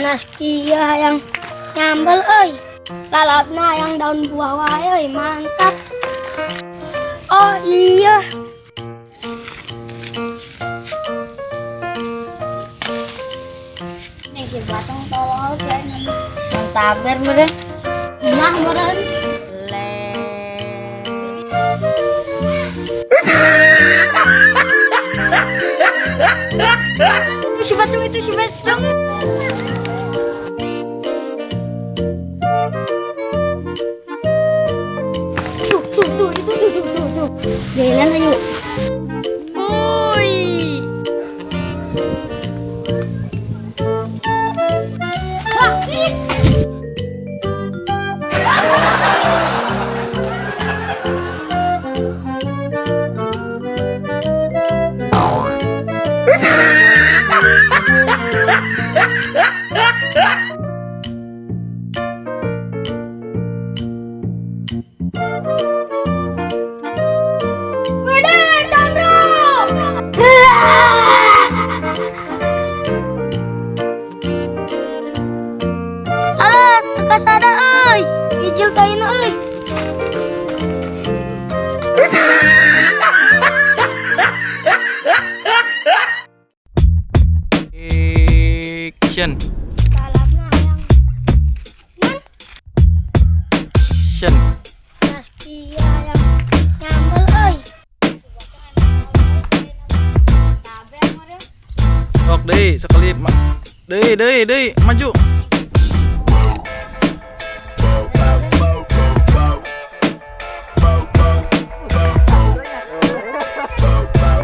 Panas kieu hayang nyambel euy. Lalapna hayang daun buah wae euy, mantap. Oh iya. Nih si bacang tolol kayaknya. Mantap meureun. Nah, meureun. Le. Itu si bacung, itu si bacung. Tuh, tuh, tuh, itu, tuh, tuh, tuh, tuh. Jalan ayo. Woi. Benar, Chandra. Alah, teka sada euy. Ijil kaina euy. Action. Lalapna hayang nan Action. panas kieu hayang nyambel euy. Sok deui sekali deui deui deui maju.